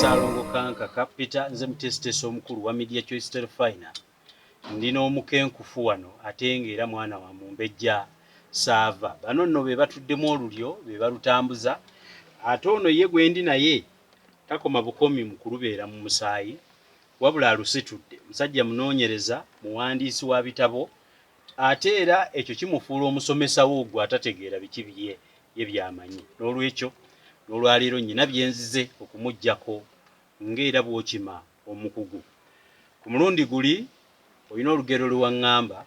Ssalongo Kankaka Peter, nze mutesitesi omukulu wa Media Choice Telefina. Ndi n'omukenkufu wano ate ng'era mwana wa Mumbejja Saava. Bano nno be batuddemu olulyo, be balutambuza. Ate ono ye gwe ndi naye takoma bukomi mu kulubeera mu musaayi, wabula alusitudde. Musajja munoonyereza, muwandiisi wa bitabo, ate era ekyo kimufuula omusomesa wo gwe atategeera biki bye ye by'amanyi. N'olwekyo n'olwaleero nnyina bye nzize okumuggyako ng'era bw'okima omukugu. Ku mulundi guli olina olugero lwe waŋŋamba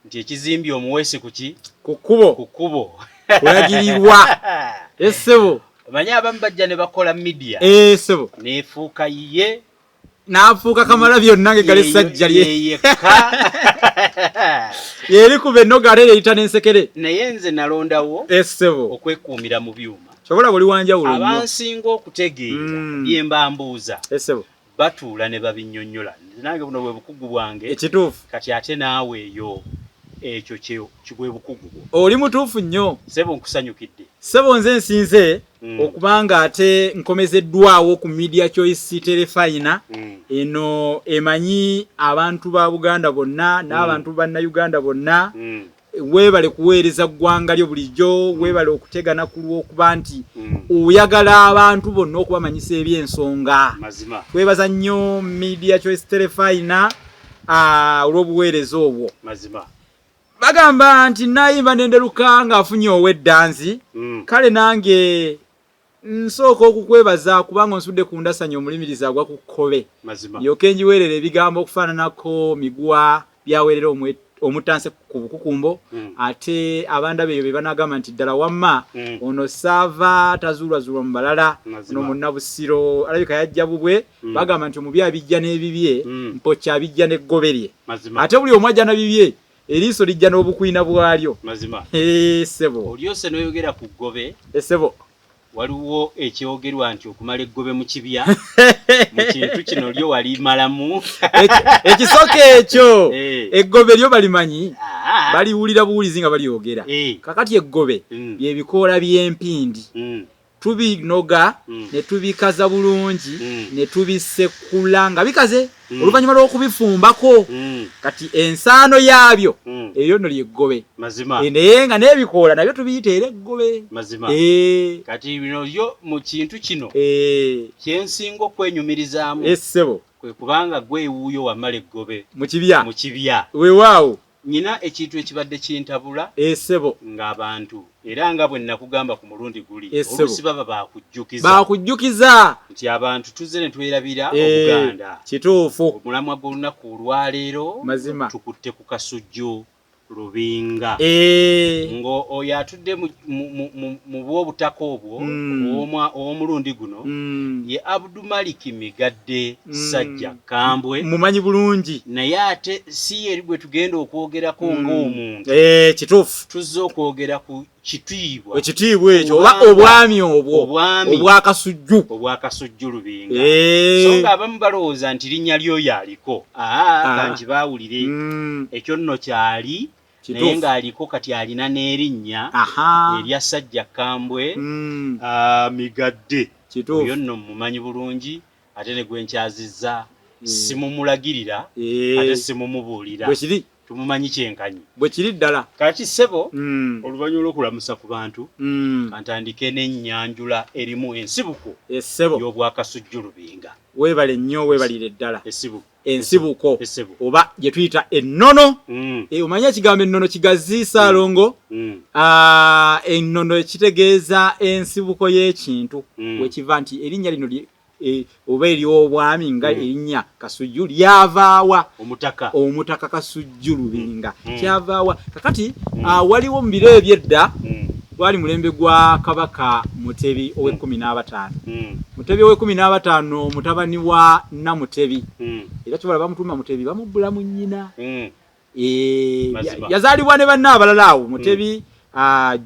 nti ekizimbye omuweesi ku ki? Ku kkubo. Ku kkubo. Kulagirirwa. Essebo. Omanyi abamu bajja ne bakola media. Essebo. N'efuuka yiye. N'afuuka kamala byonna ng'eggala essajja lye. Yekka. Yerikuba ennoga ate eriyita n'ensekere. Naye nze nalondawo. Essebo. Okwekuumira mu byuma. Kyobola buli wanjawulo nnyo. Abansinga okutegeera bye mba mbuuza. Essebo. Batuula ne babinnyonnyola. Nange buno bwe bukugu bwange. Ekituufu. Kati ate naawe eyo ekyo bwe bukugu bwo. Oli mutuufu nnyo. Ssebo nkusanyukidde. Ssebo nze nsinze okubanga ate nkomezeddwawo ku Media Choice Terefayina eno emanyi abantu ba Buganda bonna n'abantu bannayuganda bonna. Weebale kuweereza ggwanga lyo bulijjo, weebale okutegana ku lw'okuba nti oyagala abantu bonna okubamanyisa eby'ensonga. Twebaza nnyo Media Choice Terefayina olw'obuweereza obwo. Bagamba nti nayimba nenderuka ng'afunye ow'eddanzi. Kale nange nsooka okukwebaza kubanga onsudde ku ndasanya omulimirizi agwa ku kkobe. Ndyoke njiweerere ebigambo okufaananako miguwa byaweerera omutanse ku bukukumbo. Ate abandaba eyo be banagamba nti ddala wamma ono Saava tazuulwazuulwa mu balala, ono munnabusiro alabika yajja bubwe. Bagamba nti omubi abijja n'ebibye, mpokya abijja n'eggobe lye. Ate buli omu ajja na bibye, eriiso lijja n'obukwina bwalyo. Ssebo. Olyose n'oyogera ku ggobe. Ssebo. Waliwo ekyogerwa nti okumala eggobe mu kibya, mu kintu kino lyo walimalamu. Ekisoko ekyo, eggobe lyo balimanyi, baliwulira buwulizi nga balyogera. Kakati eggobe bye bikoola by'empindi. Tubinoga ne tubikaza bulungi ne tubisekula nga bikaze oluvannyuma lw'okubifumbako. Kati ensaano yaabyo eryo nno ly'eggobe. Naye nga n'ebikoola nabyo tubiyita era eggobe. Kati bino lyo mu kintu kino kye nsinga okwenyumirizaamu. Essebo. Kwe kubanga gwe ewuuyo wamala eggobe. Mu kibya. Mu kibya. Weewaawo. Nnyina ekintu ekibadde kintabula Essebo. ng'abantu era nga bwe nakugamba ku mulundi guli oluusi baba baakujjukiza. Baakujjukiza. Nti abantu tuzze ne twerabira Obuganda. Kituufu. Omulamwa gw'olunaku olwaleero. Mazima. Tukutte ku Kasujju Lubinga. Ng'oyo atudde mu bw'obutaka obwo ow'omulundi guno ye Abdumaliki Migadde Ssajja Kambwe. Mumanyi bulungi. Naye ate si ye gwe tugenda okwogerako ng'omuntu. Kituufu. Tuzze okwogera ku kitiibwa. Ekitiibwa ekyo oba obwami obwo. Obwa Kasujju. Obwa Kasujju Lubinga. So ng'abamu balowooza nti linnya ly'oyo aliko. Kanti baawulire. Ekyo nno kyali. Naye ng'aliko kati alina n'erinnya erya Ssajja Kambwe Migadde. Oyo nno mmumanyi bulungi ate ne gwe nkyazizza simumulagirira ate simumubuulira. Tumumanyi kyenkanyi. Bwe kiri ddala. Kati ssebo oluvannyuma lw'okulamusa ku bantu kantandike n'ennyanjula erimu ensibuko y'obwa Kasujju Lubinga. Weebale nnyo, weebalire ddala. Ensibuko oba gye tuyita ennono. Omanyi ekigambo ennono kigazi Ssaalongo. Ennono ekitegeeza ensibuko y'ekintu wekiva nti erinnya lino oba ery'obwami nga erinnya Kasujju lyavaawa. Omutaka Kasujju Lubinga kyavaawa. Kakati waliwo mu biro eby'edda gwali mulembe gwa Kabaka Mutebi ow'e15. Mutebi ow'e15 mutabani wa Namutebi. Era kibala bamutuuma Mutebi bamubbula mu nnyina. Yazaalibwa ne banne abalala awo Mutebi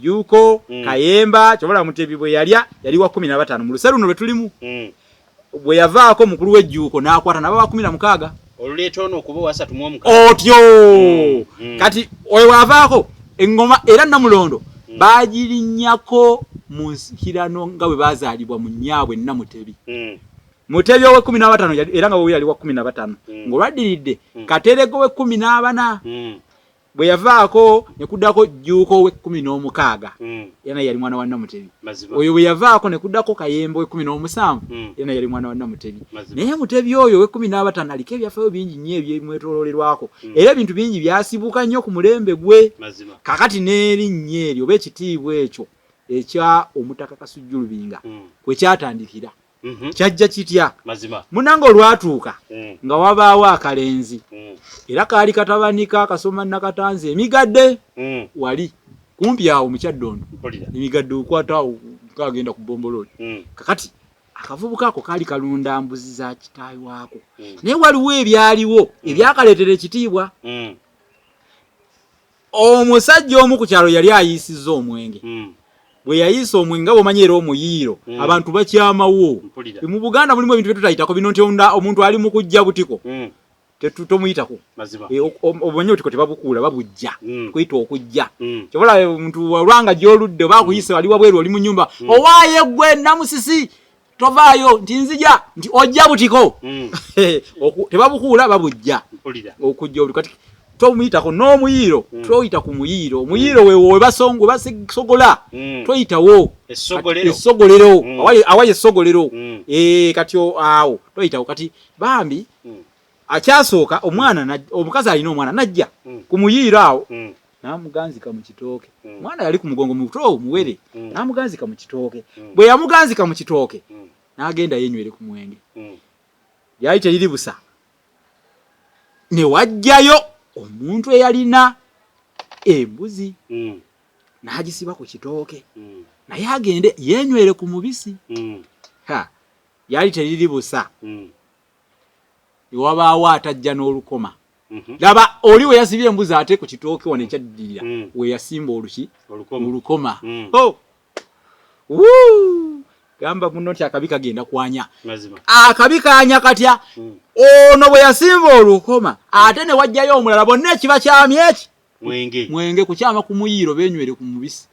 Jjuuko, Kayemba. Kyobola Mutebi bwe yalya yali wa 15 mu luse luno lwe tulimu. Bwe yavaako mukulu w'ejjuuko n'akwata n'aba wa 16. Oluleeta ono okuba owa 36. Otyo. Kati oyo bw'avaako eŋŋoma era Namulondo baagirinnyako mu nsikirano nga bwe baazaalibwa mu nnyaabwe Namutebi. Mutebi ow'ekkumi n'abataano era nga wewe yali wa 15. Ng'olwaddiridde Katerego ow'e 14. Bwe yavaako ne kuddako Jjuuko ow'e 16. Era naye yali mwana wa Namutebi. Oyo bwe yavaako ne kuddako Kayembe ow'e 17. Era naye yali mwana wa Namutebi. Naye Mutebi oyo ow'e 15 aliko ebyafaayo bingi nnyo ebyemwetooloolerwako. Era ebintu bingi byasibuka nnyo ku mulembe gwe. Kaakati n'erinnya eryo oba ekitiibwa ekyo ekya Omutaka Kasujju Lubinga kwe kyatandikira. Kyajja kitya? Munange olwatuuka nga wabaawo akalenzi. Era kaali katabani ka Kasoma Nakatanzi emigadde wali kumpi awo mu Kyaddondo. Emigadde okwata awo kagenda ku Bombolooli. Kakati akavubuka ako kaali kalunda mbuzi za kitaawe waako. Naye waliwo ebyaliwo ebyakaleetera ekitiibwa. Omusajja omu ku kyalo yali ayiisizza omwenge. Bwe yayiisa omwenge, nga bw'omanyi era omuyiiro, abantu bakyamawo. Mu Buganda mulimu ebintu bye tutayitako bino nti omuntu ali mu kujja butiko. Tomuyitako. Omanyi obutiko tebabukuula, babujja. Kuyita okujja. Ky'oba olaba omuntu olwanga gy'oludde oba akuyise wali wabweru oli mu nnyumba, owaaye ggwe Namusisi tovaayo nti nzija nti ojja butiko. Tebabukuula, babujja. Okujja obutiko. Kati tomuyitako n'omuyiiro, toyita ku muyiiro. Omuyiiro weewo we basogola, toyitawo. Essogolero. Awali essogolero. Kati awo toyitawo. Kati bambi akyasooka omwana, omukazi alina omwana najja ku muyiiro awo n'amuganzika mu kitooke. Omwana yali ku mugongo muto muwere, n'amuganzika mu kitooke. Bwe yamuganzika mu kitooke n'agenda yeenywere ku mwenge. Lyali teriri busa ne wajjayo omuntu eyalina embuzi n'agisiba ku kitooke naye agende yeenywere ku mubisi. Ha, lyali teriri busa ne wabaawo atajja n'olukoma. Laba oli we yasibye embuzi ate ku kitooke wano ekyaddirira we yasimba oluki olukoma. Oh! Gamba muno nti akabi kagenda kwanya. Akabi kanya katya? Ono bwe yasimba olukoma ate ne wajjayo omulala, bonna ekiba kyamye eki mwenge, mwenge kukyama ku muyiiro benywere ku mubisi.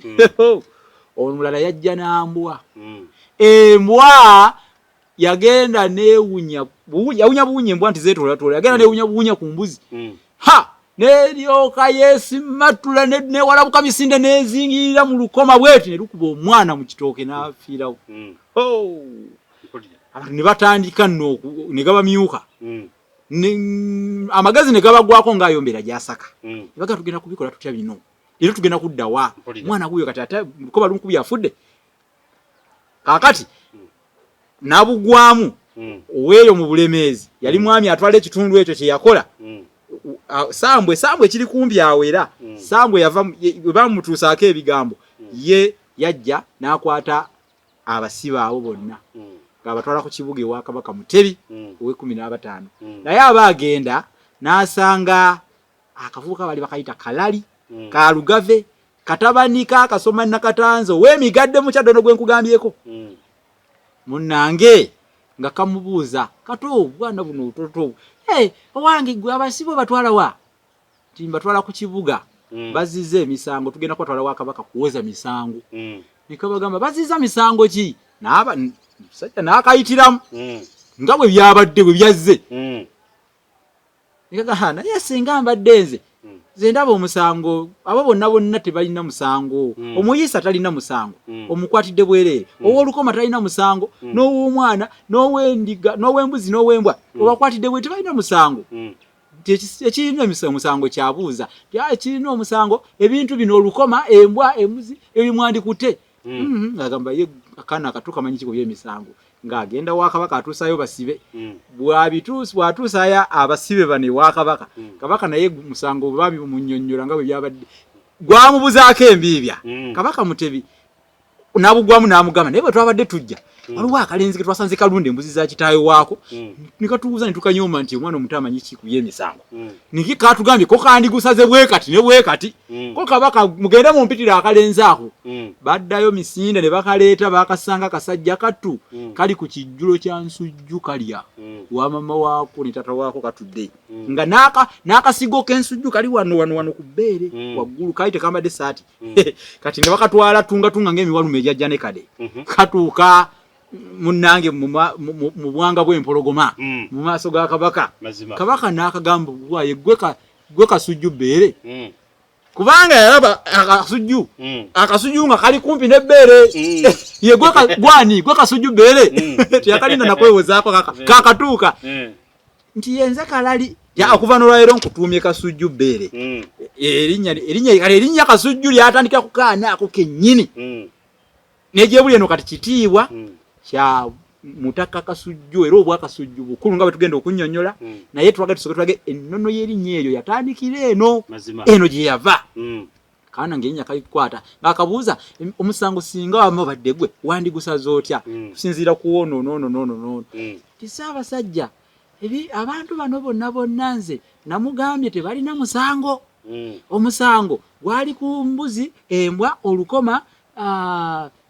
Omulala yajja n'ambwa. Embwa yagenda newunya, yawunya buwunya embwa nti zeetoolatola, yagenda newunya buwunya ku mbuzi. Ha, neryoka yesimatula newalabuka misinde nezingirira mu lukoma bweti ne lukuba omwana mu kitooke n'afiirawo. Oh! Abantu ne batandika nno ne gabamyuka. Amagezi ne gabagwako ng'ayombera gy'asaka. Ne bagamba tugenda kubikola tutya bino? Leero tugenda kudda wa? Omwana guyo kati ate lukoba lumukubye afudde. Kaakati nabugwamu oweeyo mu Bulemeezi yali mwami atwala ekitundu ekyo kye yakola. Sambwe, Sambwe kiri kumpi awo era. Sambwe yava bwe bamutuusaako ebigambo ye yajja n'akwata abasibe abo bonna ng'abatwala ku kibuga ewa Kabaka Mutebi ow'e 15. Naye aba agenda n'asanga akavubuka baali bakayita Kalali Kalugave, katabani ka Kasoma Nakatanzi ow'emigadde mu Kyaddondo gwe nkugambyeko. Munnange nga kamubuuza kato bwana buno obutototo, hey, owange gwe abasibe obatwala wa? Nti mbatwala ku kibuga. Bazizza emisango, tugenda kubatwala wa Kabaka kuwoza misango. Ne kabagamba bazizza misango ki? N'aba musajja n'akayitiramu nga bwe byabadde bwe byazze. Nekaga naye singa mbadde nze nze ndaba omusango abo bonna bonna tebalina musango. Omuyiisa talina musango, omukwatidde bwereere. Ow'olukoma talina musango, n'ow'omwana n'ow'endiga n'ow'embuzi n'ow'embwa obakwatidde bwe tebalina musango. Ekirina omusango kyabuuza ekirina omusango ebintu bino olukoma, embwa, embuzi ebyo mwandikutte. Agamba ye akaana akato kamanyi ki ku by'emisango, ng'agenda wa Kabaka atuusaayo basibe. Bw'atuusaayo abasibe bano ewa Kabaka, Kabaka naye musango bwe babimunnyonnyola nga bwe byabadde gwamubuzaako embiibya. Kabaka Mutebi nabugwamu n'amugamba naye bwe twabadde tujja waliwo akalenzi ke twasanze kalunda embuzi za kitaawe waako ne katubuuza ne tukanyooma nti omwana omuto amanyi ki ku by'emisango. Niki katugambye ko kandigusaze bwe kati ne bwe kati. Ko Kabaka mugende mumpitire akalenzi ako. Baddayo misinde ne bakaleeta, bakasanga kasajja kattu kali ku kijjulo kya nsujju kalya wa mama waako ne taata waako katudde. Nga n'akasigo k'ensujju kali wano wano wano ku bbeere waggulu, kali tekambadde ssaati. Kati ne bakatwala tungatunga ng'emiwalume egya Janekade. Katuuka Munnange, mu bwanga bw'empologoma, mu maaso ga Kabaka. Kabaka n'akagamba, "Waye gwe Kasujju Bbeere?" Kubanga yalaba akasujju, akasujju nga kali kumpi n'ebbeere. Ye gwani, gwe Kasujju Bbeere? Teyakalinda nakwewozaako, kakatuuka nti, "Yenze Kalali." Okuva n'olwaleero nkutuumye Kasujju Bbeere. Erinnya, kale erinnya Kasujju lyatandika ku kaana ako kennyini. Negyebuli eno kati kitiibwa kya mutaka Kasujju, era obwakasujju bukulu nga bwe tugenda okunnyonnyola. Naye twaga tusooke tulage ennono y'erinnya eryo yatandikira eno, eno gye yava. Kaana ng'erinnya kalikwata ng'akabuuza, "Omusango singa wama obadde gwe, wandigusaza otya kusinziira ku ono noono noono noono?" Ti, "Ssaabasajja, abantu bano bonna bonna nze namugambye tebalina musango. Omusango gwali ku mbuzi, embwa, olukoma,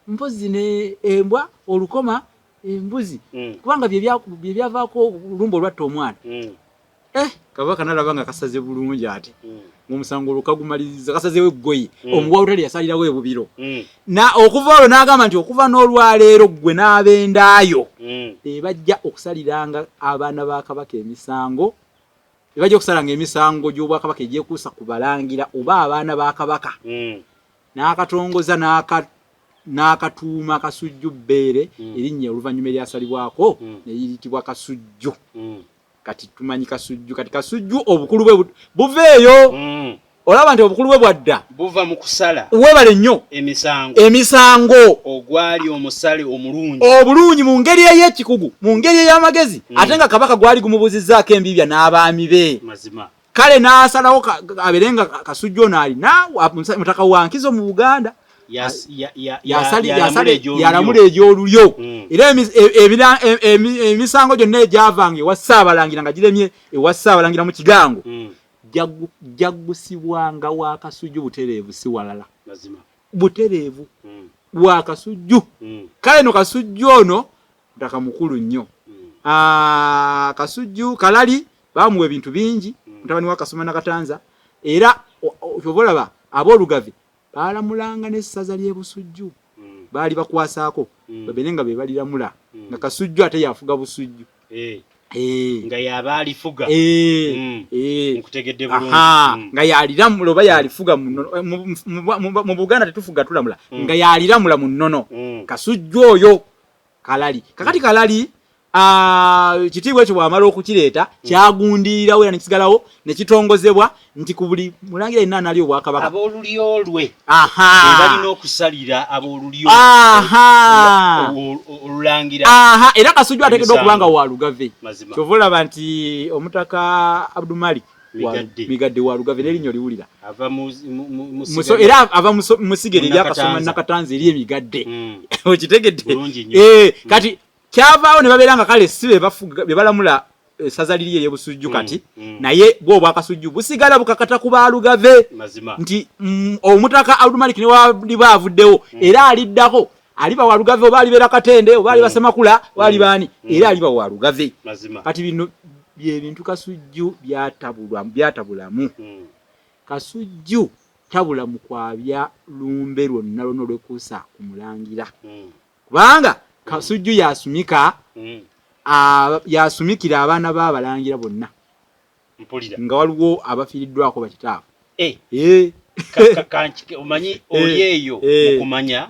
mpozi ne embwa, olukoma, embuzi, kubanga bye byavaako olumba olwatta omwana." Kabaka nalaba nga kasaze bulungi ate ng'omusango olwo kagumaliriza, kasazewo eggoye. Omuwawutali yasalirawo ebubiro. Na okuva olwo n'agamba nti, "Okuva n'olwaleero ggwe n'abendaayo bajja okusaliranga abaana ba Kabaka emisango, bajja okusalanga emisango gy'obwakabaka egyekuusa ku balangira oba abaana ba Kabaka." N'akatongoza n'akatuuma Kasujju Bbeere, erinnya oluvannyuma eryasalibwako ne liyitibwa Kasujju. Kati tumanyi Kasujju. Kati Kasujju obukulu bwe buva eyo. Olaba nti obukulu bwe bwadda buva mu kusala webale nnyo. Emisango. Emisango. Ogwali omusale omulungi. Obulungi, mu ngeri ey'ekikugu, mu ngeri ey'amagezi, ate nga Kabaka gwali gumubuuzizzaako embiibya n'abaami be. Kale n'asalawo abeere nga Kasujju ono alina mutaka wa nkizo mu Buganda. Yalamula egy'olulyo. Era emisango gyonna egyavanga ewa Ssaabalangira nga giremye ewa Ssaabalangira mu kigango, jaggusibwanga wa Kasujju butereevu, si walala, butereevu wa Kasujju. Kale no Kasujju ono mutaka mukulu nnyo. Kasujju Kalali bamuwa ebintu bingi, mutabani wa Kasoma Nakatanza. Era kyova olaba aboolugave balamulanga n'essaza ly'e Busujju, baali bakwasaako babeere nga be baliramula, nga Kasujju ate yafuga Busujju. Nga yaba alifuga. Nkutegedde bulungi. Nga yaliramula oba yalifuga mu Buganda. Tetufuga, tulamula. Nga yaliramula mu nnono, Kasujju oyo Kalali. Kakati Kalali, kitiibwa ekyo bwamala okukireeta, kyagundiirawo era nekisigalawo nekitongozebwa nti ku buli mulangira yenna anaali obwakabaka, Aboolulyo lwe balina okusalira aboolulyo olulangira. Era Kasujju ateekeddwa okuba nga walugave. Kyova olaba nti omutaka Abdumalik Migadde Walugave, n'erinnya oliwulira era ava musigere eryakasoma Nakatanza eri emigadde. Okitegedde? Kati kyavaawo ne babeera nga kale si be balamula essaza liri ery'Ebusujju kati, naye bwo obwakasujju busigala bukakata ku baalugave nti omutaka Abdumalik ne waliba avuddewo, era aliddako aliba walugave, oba alibeera Katende, oba aliba Semakula, oba aliba ani, era aliba walugave. Kati bino byebintu Kasujju byatabulamu. Kasujju tabula mu kwabya lumbe lwonna lwonna olwekuusa ku mulangira, kubanga Kasujju yasumika, yasumikira abaana b'abalangira bonna nga waliwo abafiiriddwako bakitaabwe. Omanyi oli eyo mukumanya,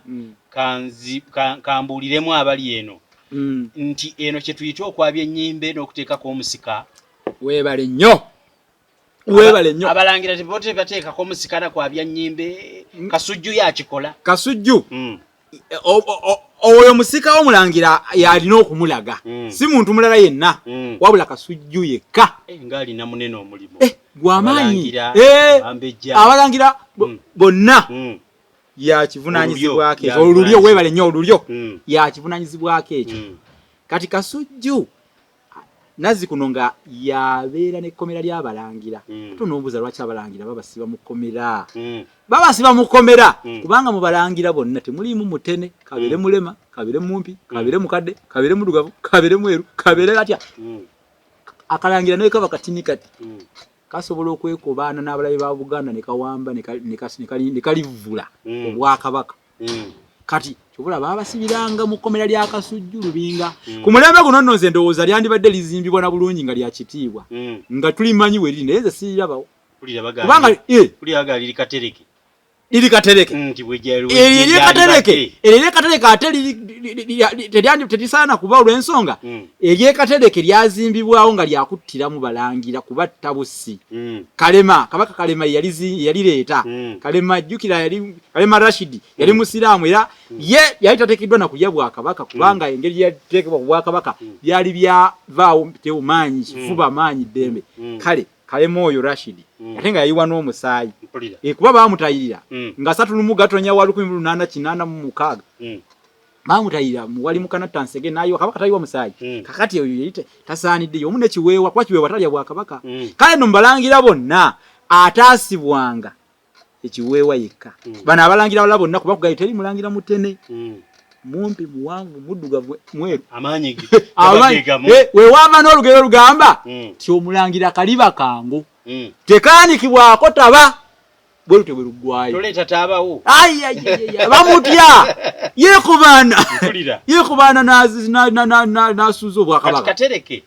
kambuuliremu abali eno nti eno kye tuyita okwabya ennyimbe n'okuteekako omusika. Weebale nnyo, weebale nnyo. Abalangira tebateekako omusika na kwabya nnyimbe, Kasujju yakikola. Kasujju oyo musika w'omulangira yalina okumulaga, si muntu mulala yenna, wabula Kasujju yekka. Ng'alina munene omulimu. Gwamaanyi. Abalangira bonna yakivunanyizibwako ekyo. Olulyo, weebale nnyo, olulyo yakivunanyizibwako ekyo. Kati Kasujju nazzi kuno nga yabeera n'ekkomera ly'abalangira. Ate onoombuuza lwaki abalangira babasiba mu kkomera? Babasiba mu kkomera kubanga mu balangira bonna temuliimu mutene, kabeere mulema, kabeere mumpi, kabeere mukadde, kabeere muddugavu, kabeere mweru, kabeere atya. Akalangira naye kaba katini kati kasobola okwekobaana n'abalabe ba Buganda ne kawamba ne kalivvula obwakabaka. Kati Kyobula babasibiranga mu kkomera lya Kasujju Lubinga. Ku mulembe guno nno nze ndowooza lyandibadde lizimbibwa na bulungi nga lya kitiibwa, nga tulimanyi we liri, naye nze sirirabawo. Kubanga liri Katereke. Liri Katereke. Eryekatereke eryekatereke ate terisaana kuba olw'ensonga eryekatereke lyazimbibwawo nga lyakuttiramu balangira kubatta bussi. Kalema, Kabaka Kalema yalireeta. Kalema jjukira yali Kalema Rashidi yali Musiraamu era ye yali tateekeddwa na kulya bwakabaka kubanga engeri yateekebwa ku bwakabaka byali byavaawo tewo maanyi kifuba maanyi ddembe. Kale Kalema oyo Rashidi ate nga yayiwa n'omusaayi kuba baamutayirira nga 31 Gatonya wa 1886 baamutayirira muwali mukanatta nsege n'ayiwa. Kabaka tayiwa musaayi. Kakati oyo yali tasaanidde omu ne Kiweewa kuba Kiweewa talya bwakabaka. Kale nno mubalangira bonna ataasibwanga ekiweewa yekka. Bano abalangira abalala bonna kuba kugaye teri mulangira mutene, mumpi, muwanvu, muddugavu, mweru. Amaanyi wewaava n'olugero olugamba ti omulangira kaliba kangu tekaanikibwako taba bwe lutyo bwe luggwayo. Toleeta taabawo. Bamutya yeekubaana yeekubaana n'asuuza obwakabaka. Katereke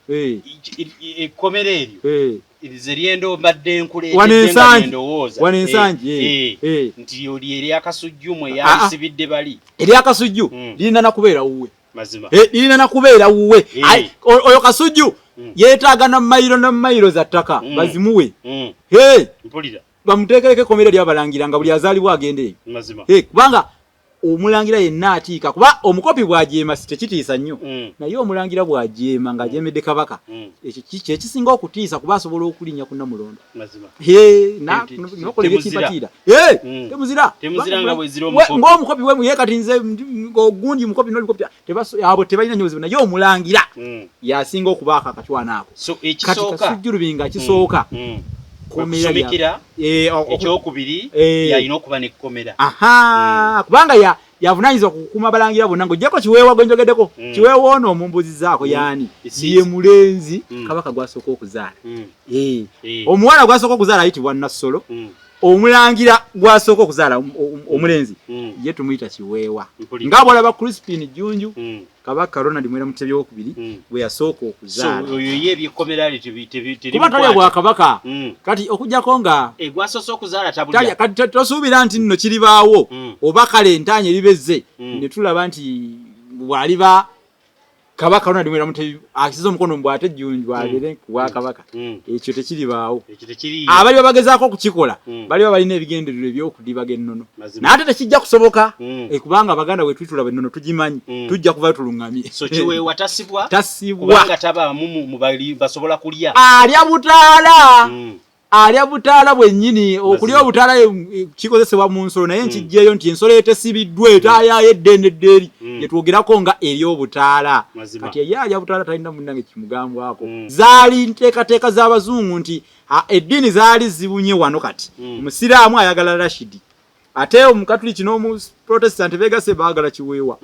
ekkomera eryo nze lyendo mbadde nkuleetedde nga ndowooza wano ensangi nti oli eryakasujju mwe yalisibidde bali eryakasujju lirina nakubeera wuwe. Mazima lirina nakubeera wuwe. Oyo Kasujju yeetaaga na mayiro na mayiro za ttaka bazimuwe. Mpulira bamuteekereko ekkomera lyabalangira nga buli azaalibwa agenda eyo. Kubanga omulangira yenna atiika kuba omukopi bw'ajeema si tekitiisa nnyo, naye omulangira bw'ajeema ng'ajeemedde kabaka ekyo kyekisinga okutiisa kuba asobola okulinnya ku Namulondo nokola ebyekipatiira temuzira ng'omukopi we ye kati nze ogundi mukopi n'olikopi abo tebalina nnyo buzibu, naye omulangira yasinga okubaako akacwana ako. Kati Kasujju Lubinga kisooka kusumikira, ekyokubiri yalina okuba nekkomera. Kubanga yavunanyizibwa ku kukuuma abalangira bonna ng'oggyeko Kiweewa gwe njogeddeko. Kiweewa ono omumbuzizaako yaani ye mulenzi kabaka gw'asooka okuzaala. Omuwala gw'asooka okuzaala ayitibwa Nassolo. Omulangira gw'asooka okuzaala omulenzi ye tumuyita Kiweewa. Nga bw'olaba Crispin Jjunju, Kabaka Ronald Mwera Mutebi owokubiri gwe yasooka okuzaala. Oyo ye ebyekkomera kuba talya bwakabaka. Kati okuggyako nga gwasoose okuzaala tabulya. Kati tosuubira nti nno kiribaawo oba kale entaanya eribezze ne tulaba nti bw'aliba Kabaka Ronald Mwera Mutebi akisiza omukono mbw ate Jjunju abeere ku bwakabaka, ekyo tekiribaawo. Abaliba bagezaako okukikola baliba balina ebigendererwa ebyokudibaga ennono, naye ate tekijja kusoboka kubanga Abaganda bwe tutulaba ennono tugimanyi, tujja kuvayo tuluŋŋamye. So Kiweewa tasibwa, tasibwa kubanga tabaamu basobola kulya. Alya butaala, alya butaala bwennyini. Okulya obutaala kikozesebwa mu nsolo, naye nkijjeeyo nti ensolo etesibiddwa etaayayo eddene eddeeri gyetwogerako nga ery'obutaala. Kati ye alya butaala talina munnange kimugambwako. Zaali nteekateeka z'abazungu nti eddiini zaali zibunye wano. Kati omusiraamu ayagala Rashidi, ate omukatuliki n'omuprotestant beegase baagala Kiweewa.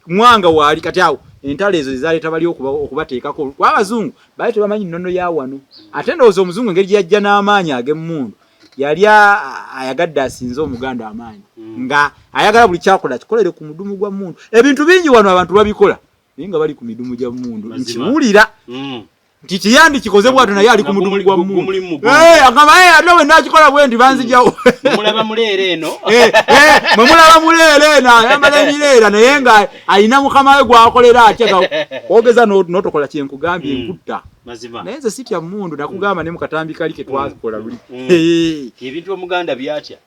Mwanga waali. Kati awo entalo ezo ezaleeta bali okubateekako kuba abazungu baali tebamanyi nnono ya wano. Ate ndowooza omuzungu engeri gye yajja n'amaanyi ag'emmundu yali ayagadde asinze omuganda amaanyi, nga ayagala buli kyakola kikolere ku mudumu gwa mmundu. Ebintu bingi wano abantu babikola naye nga bali ku midumu gya mmundu. Nkiwulira nti tiyandikikoze bwatyo, naye ali ku mudumu gwa mmundu. Agamba ate bwe nakikola bwe nti banzijawo. Mulaba muleera eno. Mwe mulaba muleera eno ayambala emireera naye nga alina mukama we gwakolera atya kwogeza n'otokola kyenkugambye nkutta. Naye nze sitya mmundu, nakugamba ne mu katambi kali ke twakola luli. Ebintu omuganda byatya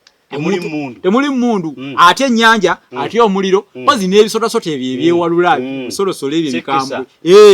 temuli mmundu, atya ennyanja, atya omuliro, kozi n'ebisotasota ebyo ebyewalula bisolosolo ebyo ebikambwe.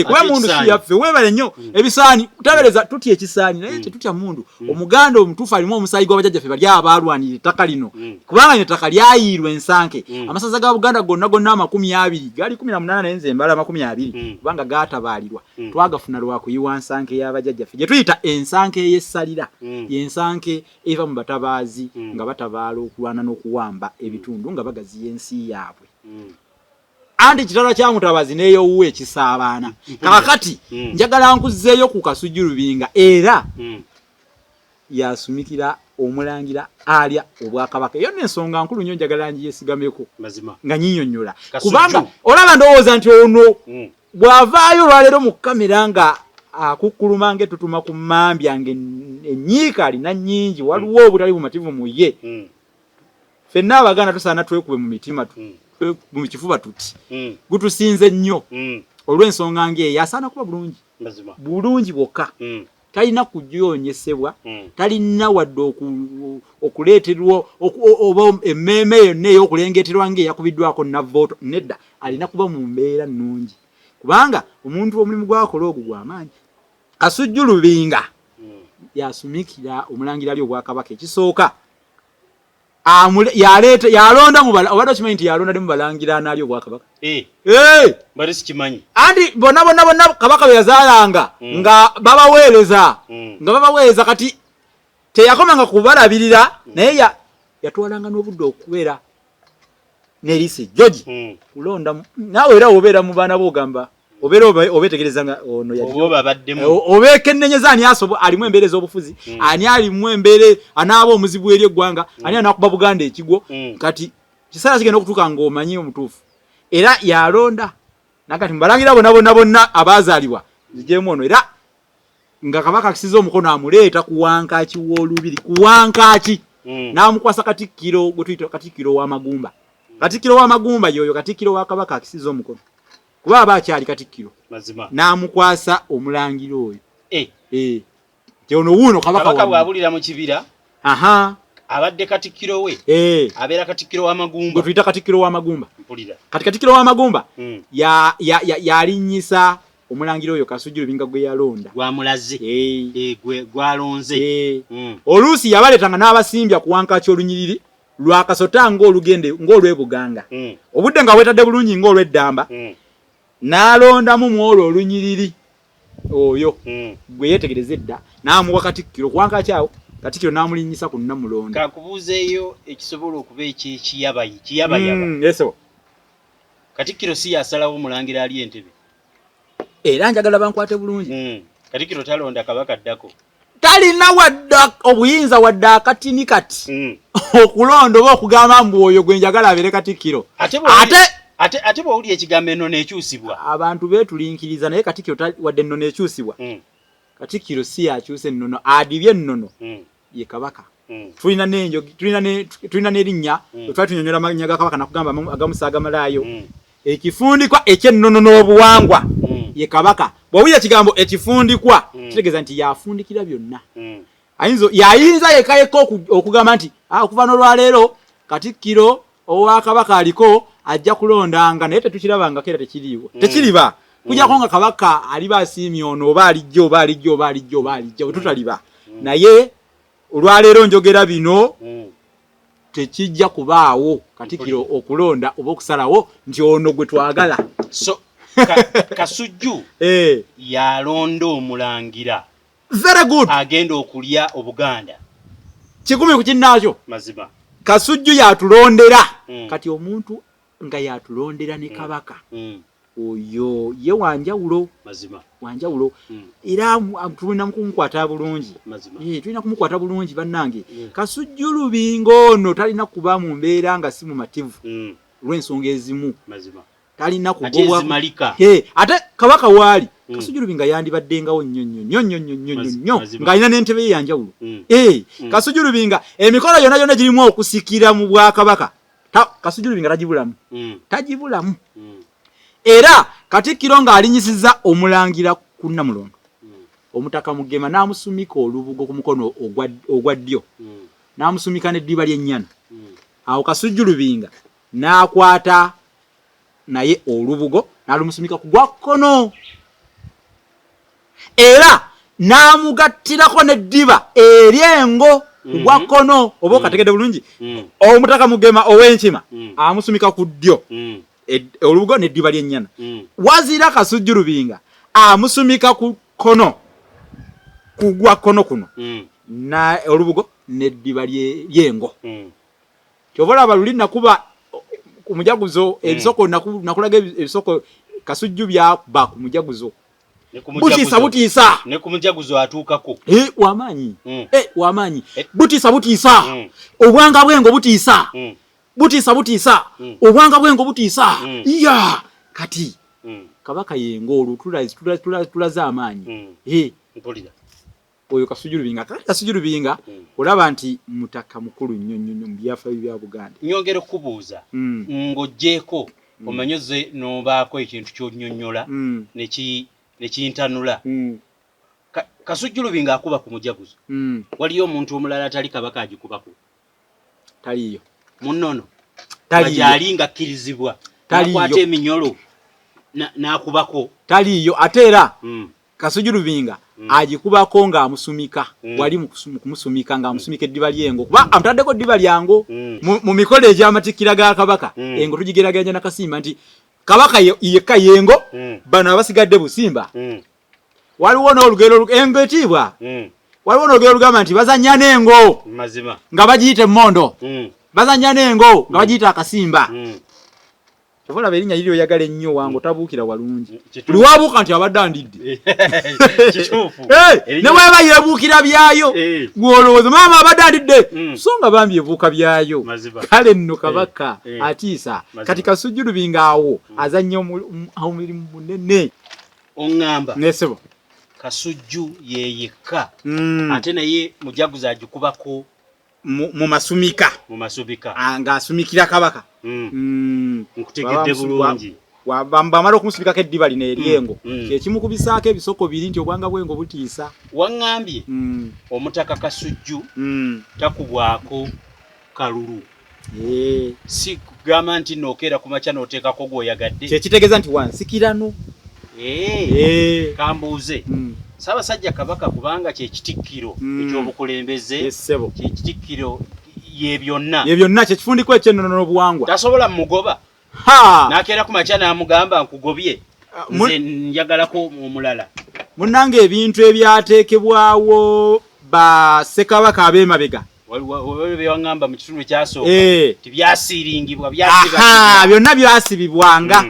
Kuba mundu si yaffe. Weebale nnyo. Ebisaani tabereza tutya ekisaani, naye tetutya mundu. Omuganda omutuufu alimu omusaayi gw'abajjajjaffe bali abaalwanira ettaka lino, kubanga lino ettaka lyayiirwa ensanke. Amasaza ga Buganda gonna gonna 20 gali 18, naye nze mbala 20 kubanga gaatabaalirwa. Twagafuna lwa kuyiwa nsanke y'abajjajjaffe gye tuyita ensanke ey'essalira, y'ensanke eva mu batabaazi nga batabaala okulwana n'okuwamba ebitundu nga bagaziya ensi yaabwe. Anti kitala kya mutabazi n'eyowuwa ekisaabaana. Kaakati njagala nkuzzeeyo ku Kasujju Lubinga era yasumikira. Omulangira alya obwakabaka, eyo nensonga nkulu nnyo, njagala ngiyesigameko nga nyinyonnyola, kubanga olaba ndowooza nti ono bw'avaayo olwaleero mu kamera nga akukkuluma ng'etutuma ku mmambya, ng'enyiika alina nnyingi, waliwo obutali bumativu mu ye. Ffenna Abaganda tusaana twekube mu mitima, mu kifuba tuti gutusinze nnyo olw'ensonga ng'eyo. Asaana kuba bulungi bulungi bwokka, talina kujoonyesebwa, talina wadde okuleeterwa oba emmeeme yonna ey'okulengeterwa ng'eyakubiddwako navooto. Nedda, alina kuba mu mbeera nnungi, kubanga omuntu omulimu gwakola ogwo gw'amaanyi. Kasujju Lubinga yasumikira omulangira ali obwakabaka. Ekisooka yaleeta, yalonda mu obadde okimanyi nti yalonda ne mu balangira anaali obwakabaka? Mbadde sikimanyi. Anti bonna bonna bonna kabaka bwe yazaalanga nga babaweereza, nga babaweereza. Kati teyakomanga kubalabirira, naye yatwalanga n'obudde okubeera n'eriiso ejjogi kulonda. Naawe era obeera mu baana bo, ogamba obeera obeetegereza nga ono obeekennenyeza ani alimu embeera ez'obufuzi, ani alimu embeera anaaba omuzibu eri eggwanga, ani anaakuba Buganda ekigwo. Kati kiseera kigenda okutuuka ng'omanyi omutuufu. Era yalonda nakati mubalangira bonna bonna bonna abaazaalibwa, nzigyemu ono. Era nga kabaka akisiza omukono, amuleeta ku wankaaki w'olubiri, ku wankaaki, n'amukwasa katikkiro gwe tuyita katikkiro w'amagumba. Katikkiro w'amagumba yoyo katikkiro wa kabaka akisiza omukono, kuba aba akyali katikkiro, n'amukwasa omulangira oyo. Nti ono wuuno kabaka. Bw'abulira mu kibira, abadde katikkiro we, abeera katikkiro w'amagumba. Gwe tuyita katikkiro w'amagumba. Kati katikkiro w'amagumba yalinnyisa omulangira oyo Kasujju Lubinga gwe yalonda. Gwamulaze, gwalonze. Oluusi yabaleetanga n'abasimbya ku wankaaki olunyiriri lwakasota ng'olugende ng'olw'Ebuganga, obudde nga bwetadde bulungi ng'olw'eddamba, n'alondamu mu olwo olunyiriri oyo gwe yeetegereza edda, n'amuwa katikkiro ku wankaaki awo, katikkiro n'amulinnyisa ku Nnamulondo. Kankubuuzeeyo ekisobola okuba ekyekiyabayi kiyabayaba. Katikkiro si yasalawo omulangira ali entebe? Era njagala bankwate bulungi. Katikkiro talonda kabaka ddako? Talina wadde obuyinza wadde akatini kati okulonda oba okugamba mbu oyo gwe njagala abeere katikkiro. Ate ate bw'owulira ekigambo ennono ekyusibwa. Abantu beetulinkiriza, naye katikkiro wadde ennono ekyusibwa, katikkiro si yakyusa ennono. Adibye ennono ye kabaka. Tulina n'enjogi, tulina n'erinnya twali tunyonyola amannya ga kabaka, nakugamba agamusa agamalaayo. Ekifundikwa ekyennono n'obuwangwa ye kabaka. Bw'owulira ekigambo ekifundikwa, kitegeeza nti yafundikira byonna. Yayinza yeka yekka okugamba nti okuva n'olwaleero katikkiro owa kabaka aliko ajja kulondanga, naye tetukirabangako era tekiriiwo, tekiriba, kujjako nga kabaka aliba asiimye ono, oba alijja, oba alijja, oba alijja, oba alijja, bwe tutaliba. Naye olwaleero njogera bino, tekijja kubaawo katikkiro okulonda oba okusalawo nti ono gwe twagala. So Kasujju yalonda omulangira Very good. agenda okulya Obuganda. 100 ku kinnaakyo. Mazima. Kasujju yatulondera. Kati omuntu nga yatulondera ne kabaka, oyo ye wanjawulo. Wanjawulo. Era tulina kumukwata bulungi. Tulina kumukwata bulungi, bannange. Kasujju Lubinga ono talina kuba mu mbeera nga si mumativu olw'ensonga ezimu. Talina kugobwa. Ate kabaka waali, Kasujju Lubinga yandibaddengawo nnyo nnyo nnyo nnyo nnyo nnyo nnyo, ng'alina n'entebe ye yanjawulo. Kasujju Lubinga emikolo yonna yonna girimu okusikira mu bwakabaka, Kasujju Lubinga tagibulamu, tagibulamu. Era katikkiro ng'alinyisiza omulangira ku Nnamulondo, omutaka Mugema n'amusumika olubugo ku mukono ogwa ddyo, n'amusumika n'eddiba ly'ennyana. Awo Kasujju Lubinga n'akwata naye olubugo n'alumusumika ku gwa kkono, era n'amugattirako n'eddiba ery'engo ku gwa kkono. Oba okategedde bulungi? Omutaka Mugema ow'enkima amusumika ku ddyo olubugo n'eddiba ly'ennyana. Wazira Kasujju Lubinga amusumika ku kkono, ku gwa kkono kuno, na olubugo n'eddiba ly'engo. Kyova olaba luli nakuba ku mujaguzo ebisoko, nakulaga ebisoko Kasujju byakuba ku mujaguzo. Butiisa butiisa. Ne ku mujaguzo atuukako. Wamaanyi. Wamaanyi. Butiisa butiisa. Obwanga bwengo butiisa. Butiisa butiisa. Obwanga bwengo butiisa. Ya kati kabaka yengo olwo tulaze amaanyi. Mpulira. Oyo Kasujju Lubinga. Kati Kasujju Lubinga olaba nti mutaka mukulu nnyo nnyo nnyo mu byafaayo bya Buganda. Nyongera okukubuuza ng'oggyeeko omanyi ozze n'obaako ekintu ky'onnyonnyola nekintanula. Kasujju Lubinga akuba ku mujaguzo. Waliyo omuntu omulala atali kabaka agikubako? Taliiyo. Munnono. Gyali nga akkirizibwa. Nakwata eminyolo n'akubako. Taliiyo ate era Kasujju Lubinga agikubako ng'amusumika wali mu kumusumika ng'amusumika eddiba ly'engo kuba amutaddeko ddiba lyango mu mikolo egy'amatikkira ga kabaka engo tugigeraageranya na kasimba nti kabaka yekka yengo bano abasigadde busimba. Waliwo n'olugero engo etiibwa. Waliwo n'olugero olugamba nti bazannya n'engo nga bagiyita emmondo, bazannya n'engo nga bagiyita akasimba. Kyova olaba erinnya liri oyagala ennyo wange otabuukira walungi. Buli wabuuka nti abadde andidde. Ne bw'eba yeebuukira byayo gw'olowooza maama abadde andidde so nga bambi ebuuka byayo. Kale nno kabaka atiisa. Kati Kasujju Lubinga awo azannya omulimu munene. Oŋŋamba Nesebo. Kasujju ye yekka ate naye mujaguzo agikubako mu masumika. Mu masumika. Ng'asumikira kabaka. Nkutegedde bulungi. Bamala okumusumikako eddiba lino ery'engo. Kyekimukubisaako ebisoko biri nti obwanga bw'engo butiisa. Waŋŋambye omutaka Kasujju takubwako kalulu. Si kugamba nti nookeera ku makya n'oteekako gw'oyagadde. Kyekitegeeza nti wansikirano. Kambuuze. Ssaabasajja Kabaka kubanga kye kitikkiro eky'obukulembeze, kye kitikkiro ye byonna. Ye byonna kye kifundikwa eky'ennono n'obuwangwa. Tasobola mugoba. N'akeera ku makya n'amugamba nkugobye. Nze njagalako omulala. Munnange ebintu ebyateekebwawo ba Ssekabaka ab'emabega. Waliwo bye waŋŋamba mu kitundu ekyasooka nti byasiiringibwa, byasibwa. Byonna byasibibwanga.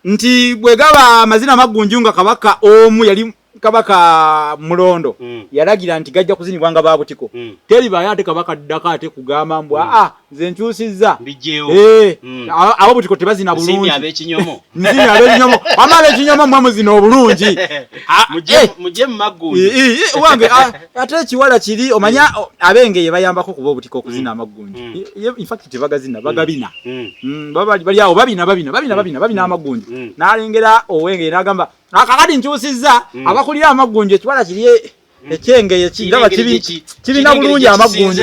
Nti bwe gaba amazina magunju nga kabaka omu yali kabaka Mulondo yalagira nti gajja kuzinibwa nga babutiko. Teribaayo ate kabaka ddako ate kugamba mbu aa nze nkyusizza. Abo butiko tebazina bulungi. Nsiimye ab'ekinyomo. Nsiimye ab'ekinyomo. Wamma ab'ekinyomo mmwe muzina obulungi. Mujje mu maggunju. Wange ate ekiwala kiri omanya ab'engeye bayambako kuba obutiko okuzina amaggunju. In fact tebagazina bagabina. Bali awo babina babina babina babina babina amaggunju. N'alengera ow'engeye n'agamba akakati nkyusizza abakulira amaggunju ekiwala kiri ekyengeye ndaba kibina bulungi amaggunju.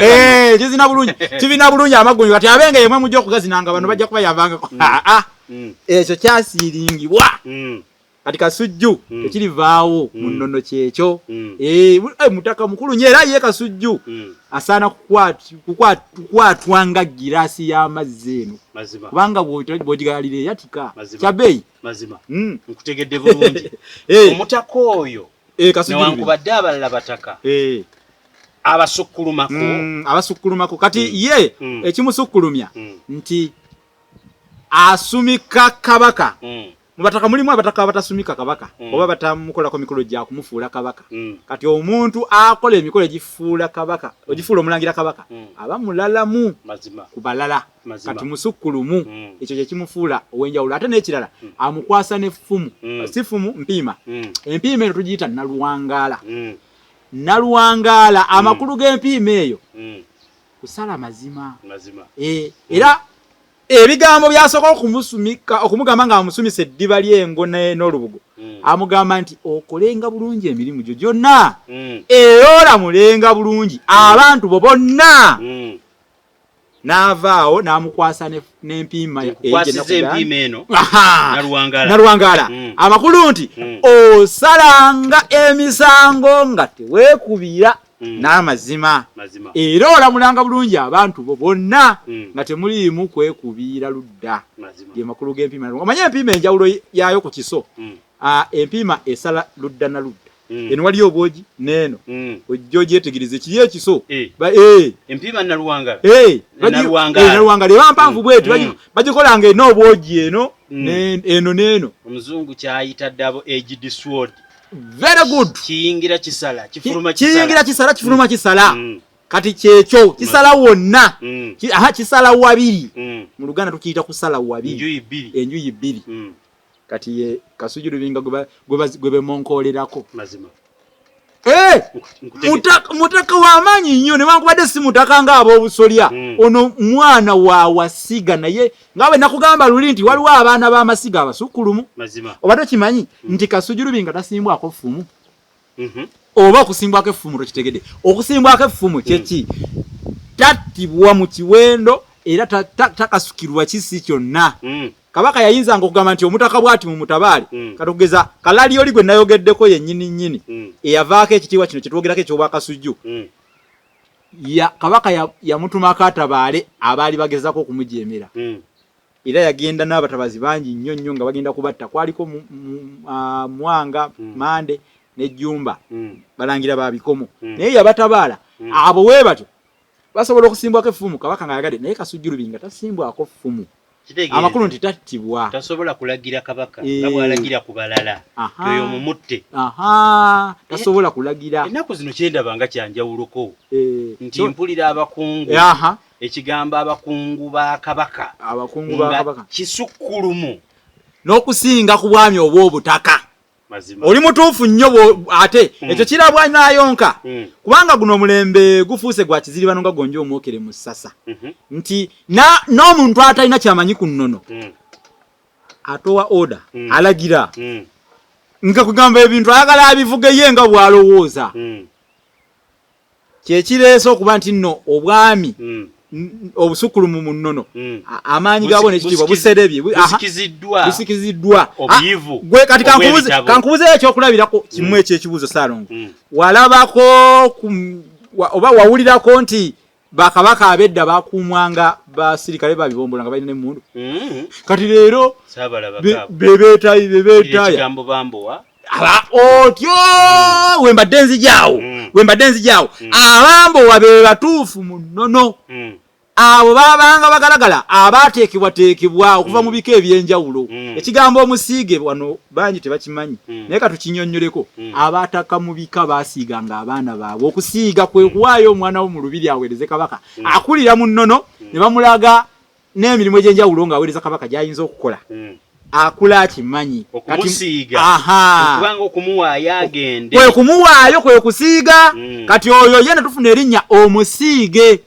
Kizina bulungi. Kibina bulungi amaggunju kati abengeye mwe mujja okugazinanga bano bajja kubayambangako. Ekyo kyasiiringibwa. Kati Kasujju tekirivaawo mu nnono kyekyo. Mutaka mukulu nnyo era ye Kasujju asaana kukwatwa nga giraasi y'amazzi eno. Kubanga bw'ogigalira eyatika. Kya bbeeyi. Mazima. Nkutegedde bulungi. Omutaka oyo newankubadde abalala bataka abasukkulumako. Abasukkulumako. Kati ye ekimusukkulumya nti asumika kabaka. Mu bataka mulimu abataka abatasumika kabaka oba batamukolako mikolo gya kumufuula kabaka. Kati omuntu akola emikolo egifuula kabaka, ogifuula omulangira kabaka, aba mulalamu ku balala. Kati musukkulumu, ekyo kye kimufuula ow'enjawulo. Ate n'ekirala amukwasa n'effumu, si ffumu, mpiima. Empiima eno tugiyita Naluwangaala. Naluwangaala amakulu g'empiima eyo kusala mazima. Era ebigambo byasooka okumusumika okumugamba ng'amusumisa eddiba ly'engo n'olubugo amugamba nti okolenga bulungi emirimu gyo gyonna era olamulenga bulungi abantu bo bonna. N'avaawo n'amukwasa n'empiima eno Naluwangaala. Amakulu nti osalanga emisango nga teweekubira n'amazima era olamulanga bulungi abantu bo bonna nga temuliimu kwekubiira ludda. Ge makulu g'empiima. Omanye empiima enjawulo yaayo ku kiso, empiima esala ludda na ludda. Eno waliyo obwogi n'eno ojja ogyetegereze kiri ekiso. Empiima Naluwangaala. Naluwangaala eba mpanvu bweti, bagikolanga eno obwogi eno Eno n'eno. Omuzungu kyayita double edged sword. Very good. Kiyingira kisala, kifuluma kisala. Kiyingira kisala, kifuluma kisala. Kati kyekyo kisala wonna. Aha, kisala wabiri. Mu Luganda tukiyita kusala wabiri. Enjuyi bbiri. Enjuyi bbiri. Kati ye Kasujju Lubinga gwe bemonkolerako. Mazima. Mutaka w'amaanyi nnyo, newankubadde si mutaka ng'ab'obusolya. Ono mwana wa wasiga, naye nga bwe nakugamba luli nti waliwo abaana b'amasiga abasukkulumu. Mazima. Obadde okimanyi nti Kasujju Lubinga tasimbwako ffumu? Oba okusimbwako effumu tokitegedde. Okusimbwako effumu kyeki? Tattibwa mu kiwendo era takasukirwa kisi kyonna. Kabaka yayinzanga okugamba nti omutaka bw'ati mu mutabaale. Kati okugeza Kalali oli gwe nayogeddeko yennyini nnyini, eyavaako ekitiibwa kino kye twogerako eky'Obwakasujju. Kabaka yamutumako atabaale abaali bagezaako okumujeemera. Era yagenda n'abatabazi bangi nnyo nnyo nga bagenda kubatta. Kwaliko Mwanga, Mande ne Jjumba, balangira ba bikomo. Naye yabatabaala. Abo we batyo basobola okusimbwako effumu Kabaka ng'ayagadde, naye Kasujju Lubinga tasimbwako ffumu. Amakulu nti tattibwa. Tasobola kulagira Kabaka nga bw'alagira ku balala. Oyo mumutte. Tasobola kulagira. Ennaku zino kyendaba nga kyanjawuloko. Nti mpulira abakungu. Ekigambo abakungu ba Kabaka. Abakungu ba Kabaka. Kisukkulumu. N'okusinga ku bwami obw'obutaka. Oli mutuufu nnyo ate ekyo kirabwa naayonka. Kubanga guno omulembe gufuuse gwa kiziribano nga gonja omwokere mu ssasa. Nti n'omuntu atalina kyamanyi ku nnono atowa order, alagira. Nga kugamba ebintu ayagala abivuge ye nga bw'alowooza. Kyekireese okuba nti nno obwami obusukkulumu mu nnono, amaanyi gaabwo n'ekitiibwa buserebye, busikiziddwa. Gwe kati kankubuzeyo ekyokulabirako kimu ekyekibuuzo Ssaalongo. Walabako oba wawulirako nti bakabaka ab'edda bakuumwanga basirikale babibombola nga balina n'emmundu? Kati leero bebeetaaya otyo. Wembadde nzijaawo, wembadde nzijaawo. Abambowa be batuufu mu nnono. Abo babanga bagalagala abateekebwateekebwa okuva mu bika ebyenjawulo. Ekigambo omusiige wano bangi tebakimanyi, naye katukinyonnyoleko. Abataka mu bika basiiganga abaana baabwe. Okusiiga kwe kuwaayo omwana wo mu lubiri aweereze Kabaka. Akulira mu nnono ne bamulaga n'emirimu egy'enjawulo ng'aweereza Kabaka gy'ayinza okukola. Akula akimanyi. Okumusiiga. Kubanga okumuwaayo agende. Kwe kumuwaayo, kwe kusiiga. Kati oyo ye ne tufuna erinnya omusiige.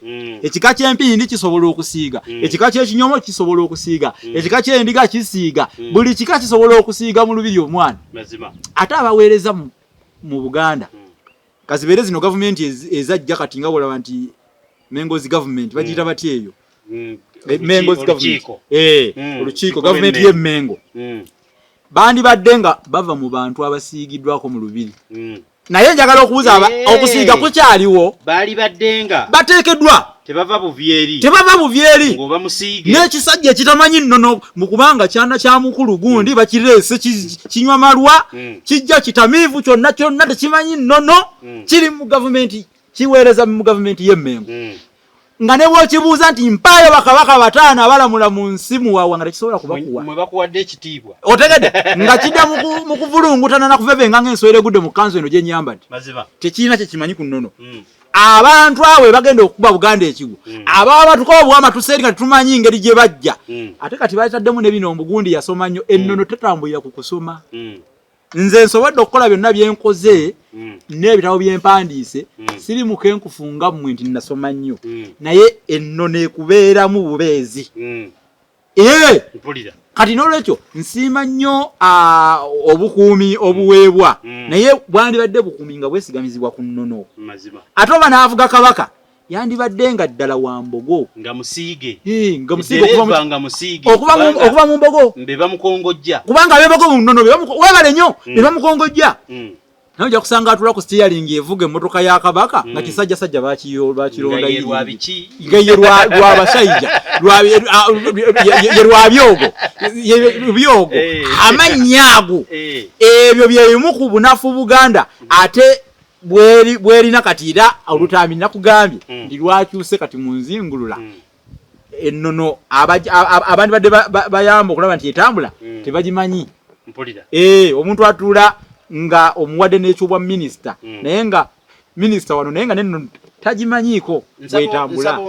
Ekika ky'empindi kisobola okusiiga. Ekika ky'ekinyomo kisobola okusiiga. Ekika ky'endiga kisiiga. Buli kika kisobola okusiiga mu lubiri omwana. Ate abaweereza mu Buganda. Kazibeere zino gavumenti ezajja kati nga bw'olaba nti Mengozi government bagiyita batya eyo? Mengozi government. Olukiiko gavumenti y'e Mengo. Bandibadde nga bava mu bantu abasiigiddwako mu lubiri. Naye njagala okubuuza, okusiiga kukyaliwo? Balibadde nga bateekeddwa tebava buvyeri. Tebava buvyeri. Ng'oba musiige. N'ekisajja ekitamanyi nnono mu kubanga kyana kya mukulu gundi bakireese kinywa malwa, kijja kitamiivu kyonna kyonna tekimanyi nnono, kiri mu gavumenti, kiweereza mu gavumenti y'e Mmengo. Nga ne bw'okibuuza nti mpaayo bakabaka bataano abalamula mu nsi muwawa, nga tekisobola kubakuwa. Mwe bakuwadde ekitiibwa. Otegedde nga kidda mu kuvulungutana na kuvevenga ng'ensowera egudde mu kkanzu eno gye nnyambadde. Tekirina kye kimanyi ku nnono. Abantu abo bagenda okukuba Buganda ekigwo. Ababa batukoba obwama tuseeri nga tetumanyi ngeri gye bajja. Ate kati bataddemu ne bino omugundi yasoma nnyo. Ennono tetambulira ku kusoma. Nze nsobodde okukola byonna bye nkoze n'ebitabo bye mpandiise, siri mukenkufu nga mmwe nti nasoma nnyo, naye ennono ekubeeramu bubeezi. Kati n'olwekyo nsiima nnyo obukuumi obuweebwa, naye bwandibadde bukuumi nga bwesigamizibwa ku nnono. Ate oba n'avuga Kabaka yandibadde nga ddala wa mbogo, nga musiige, nga musiige okuva mu mbogo, be bamukongojja, kubanga ab'embogo mu nnono webale nnyo, be bamukongojja. Naye ojja kusanga atula ku steering evuga emmotoka ya Kabaka nga kisajjasajja bakironda nga ye lwa basajja ye lwa byogo byogo amannya ago. Ebyo bye bimu ku bunafu Buganda ate bwerina kati. Era olutambi nakugambye nti lwakyuse kati mu nzingulula. Ennono abandi badde bayamba okulaba nti etambula tebagimanyi. Omuntu atuula nga omuwadde n'ekyobwa minisita, naye nga minisita wano, naye nga nennono tagimanyiiko bwetambula,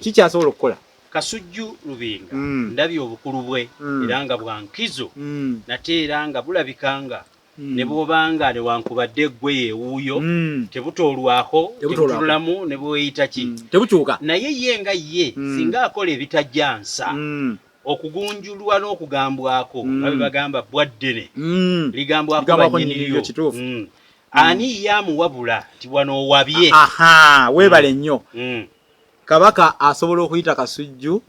kikyasobola okukola? Kasujju Lubinga, ndabye obukulu bwe era nga bwankizo, nate era nga bulabika nga ne bw'obanga newankubadde ggwe yeewuuyo, tebutoolwako, tebutunulamu, ne bweyita ki, tebukyuka. Naye ye nga ye, singa akola ebitajjansa, okugunjulwa n'okugambwako, nga bwe bagamba bbwa ddene ligambwako bannyiniryo, ani ye amuwabula nti wano owabye? Aha, weebale nnyo. Kabaka asobola okuyita Kasujju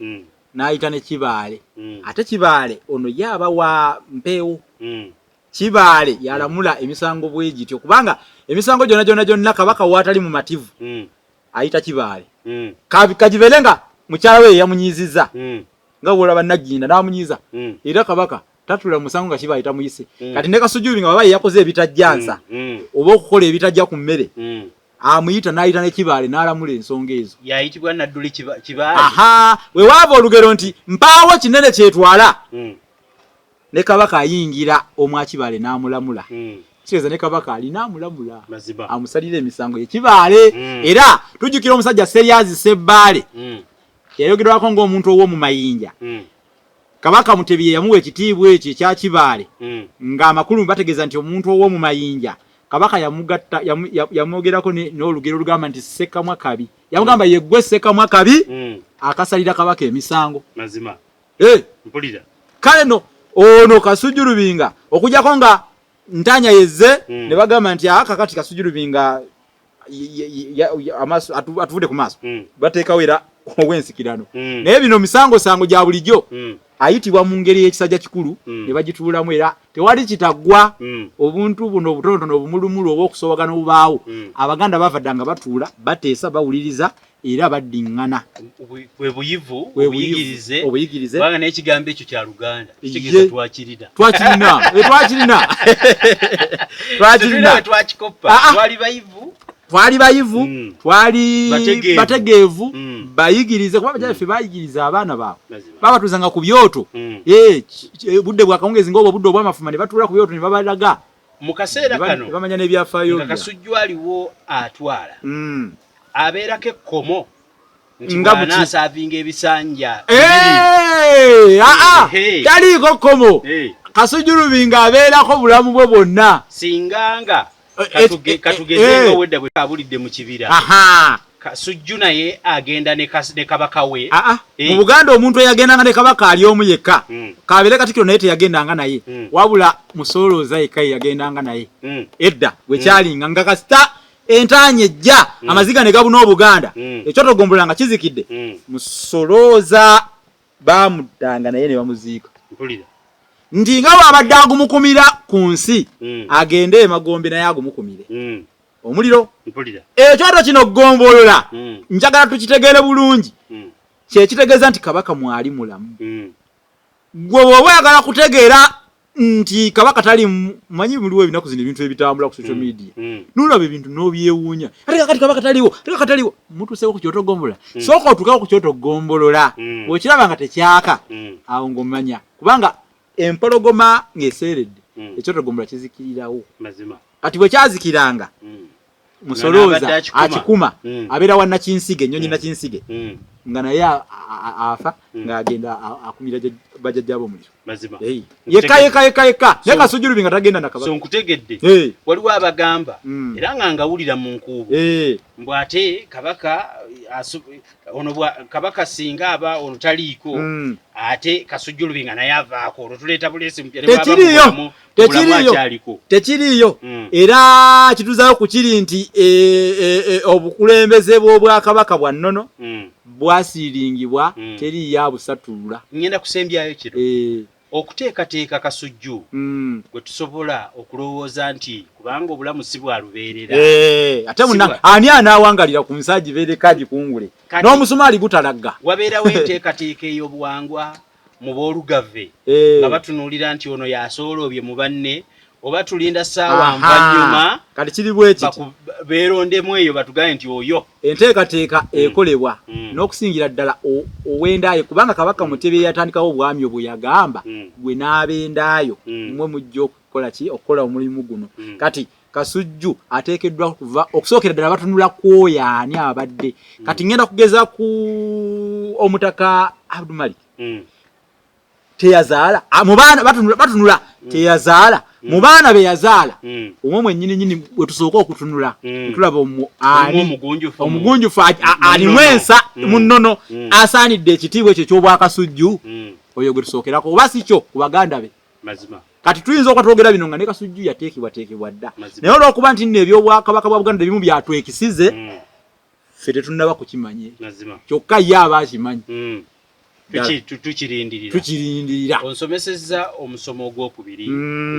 n'ayita ne Kibaale. Ate Kibaale ono ye aba wa mpeewo. Kibaale yalamula emisango bwe gityo, kubanga emisango gyonna gyonna gyonna kabaka waatali mumativu ayita Kibaale. Kagibeere nga mukyala we yamunyiizizza, nga bw'olaba Nagginda n'amunyiiza, era kabaka tatula musango nga Kibaale tamuyise. Kati ne Kasujju nga baba ye yakoze ebitajjansa oba okukola ebitajja ku mmere, amuyita n'ayita ne Kibaale n'alamula ensonga ezo. Yayitibwa Nadduli Kibaale. Aha, we waava olugero nti mpaawo kinene kyetwala. Ne kabaka ayingira omwa Kibaale n'amulamula. Kitegeeza ne kabaka alina amulamula, amusalira emisango ye Kibaale. Era tujjukira omusajja Seryazi Sebbaale, yayogerwako ng'omuntu ow'omu mayinja. Kabaka Mutebi ye yamuwa ekitiibwa ekyo ekya Kibaale, ng'amakulu bategeeza nti omuntu ow'omu mayinja. Kabaka yamugatta, yamwogerako n'olugero olugamba nti Ssekamwa kabi. Yamugamba yeggwe Ssekamwa kabi akasalira kabaka emisango. Mazima. Mpulira. Kale no ono Kasujju Lubinga, okujjako nga ntanya yezze, ne bagamba nti aka kakati Kasujju Lubinga amaaso atuvudde ku maaso, bateekawo era ow'ensikirano. Naye bino misangosango gya bulijjo, ayitibwa mu ngeri y'ekisajja kikulu, ne bagituulamu, era tewali kitaggwa. Obuntu buno obutonotono, obumulumulu oba okusoowagana obubaawo, Abaganda bava dda nga batuula, bateesa, bawuliriza era baddiŋŋana. Bwe buyivu, Bwe buyivu, obuyigirize. Obuyigirize. Kubanga n'ekigambo ekyo kya Luganda, kitegeeza twakirina. Twakirina, twakirina. Tetulina twakirina. we twakikoppa. Ah, ah. Twali bayivu. Twali bayivu, twali Bategeevu. bategeevu, bayigirize, kuba bajjajjaffe bayigiriza abaana baabwe. Babatuuzanga ku byoto. Budde bwa kawungeezi ng'obwo obudde obw'amafuma, ne batuula ku byoto ne babalaga. Mu kaseera kano ne bamanya n'ebyafaayo nga bya. Kasujju aliwo atwala, abeerako ekkomo nti Nga buki? bw'anaaservinga ebisanja Eh, ah, ah, Hey. taliiko kkomo. Kasujju Lubinga abeerako bulamu bwe bwonna. Singa nga katugeze nga owedda bwe kabulidde mu kibira, Kasujju naye agenda ne kabaka we. Ah, ah. Mu Buganda omuntu eyagendanga ne kabaka ali omu yekka. Kabeere Katikkiro, naye teyagendanga naye, wabula Musolooza yekka ye yagendanga naye. Edda bwe kyalinga nga kasita entaanya ejja, amaziga ne gabuna Obuganda, ekyotogombolola nga kizikidde, Musolooza baamuddanga naye ne bamuziika. Mpulira. Nti nga bw'abadde agumukumira ku nsi, agende emagombe naye agumukumire omuliro. Mpulira. Ekyoto kino ggombolola, njagala tukitegeere bulungi, kyekitegeeza nti kabaka mwali mulamu. Gwe bw'oba oyagala kutegeera nti kabaka tali, manyi muliwo ebinaku zino ebintu ebitambula ku social media, nolaba ebintu n'obyewuunya, ate kakati kabaka taliwo, ate kabaka taliwo. Mutuuseeko ku kyoto ggombolola? Sooka otuukeko ku kyoto ggombolola. Bw'okiraba nga tekyaka, awo ng'omanya, kubanga empologoma ng'eseeredde, ekyoto ggombolola kizikirirawo. Mazima. Kati bwe kyazikiranga, Musolooza Nga n'abadde akikuma. Akikuma abeera wa Nakinsige, ennyonyi Nakinsige, nga naye afa, ng'agenda akumira bajjajjabe omuliro. Mazima. Hey. Yekka yekka yekka yekka, naye Kasujju Lubinga tagenda na So kabaka. Nkutegedde. Hey. Waliwo abagamba, era nga ngawulira mu nkuubo, mbu ate kabaka ono kabaka singa aba ono taliiko, ate Kasujju Lubinga naye avaako, olwo tuleeta buleesi mupya ne bw'aba mu Tekiriiyo. bulamu Tekiriiyo. akyaliko. Tekiriiyo. Era kituzaayo ku kiri nti obukulembeze bw'obwakabaka bwa nnono bwasiiringibwa, teriiyo abusatulula. Ngenda kusembyayo kino. Okuteekateeka Kasujju gwe tusobola okulowooza nti kubanga obulamu si bwa lubeerera. Ate muna ani anaawangalira ku nsi agibeereko agikungule? Kati n'omusumaali gutalagga. Wabeerawo enteekateeka ey'obuwangwa mu boolugave, nga batunuulira nti ono yasooloobye mu banne, Oba tulinda ssaawa nvannyuma? Kati kiri bwe kiti, beerondemu eyo batugambe nti oyo. Enteekateeka ekolebwa n'okusingira ddala ow'endaayo, kubanga Kabaka Mutebi yatandikawo obwami obwo yagamba, gwe n'ab'endaayo mmwe mujja okukola ki, okukola omulimu guno. Kati Kasujju ateekeddwa kuva okusookera ddala batunula ku oyo ani abadde. Kati ngenda kugeza ku Omutaka Abdumalik. Teyazaala mu baana, batunula teyazaala mu baana be yazaala omwo mwennyini nyini bwe tusooka okutunula, tulaba omwo ani omugunjufu, alimu ensa mu nnono, asaanidde ekitiibwa ekyo eky'Obwakasujju. Oyo gwe tusookerako, oba si kyo ku baganda be. Kati tuyinza okuba twogera bino nga ne Kasujju yateekebwateekebwa dda, naye olw'okuba nti nno ebyobwakabaka bwa Buganda ebimu byatwekisize, ffe tetunnaba kukimanye, kyokka ye aba akimanyi. Tukirindirira. Tukirindirira. Onsomesezza omusomo ogwokubiri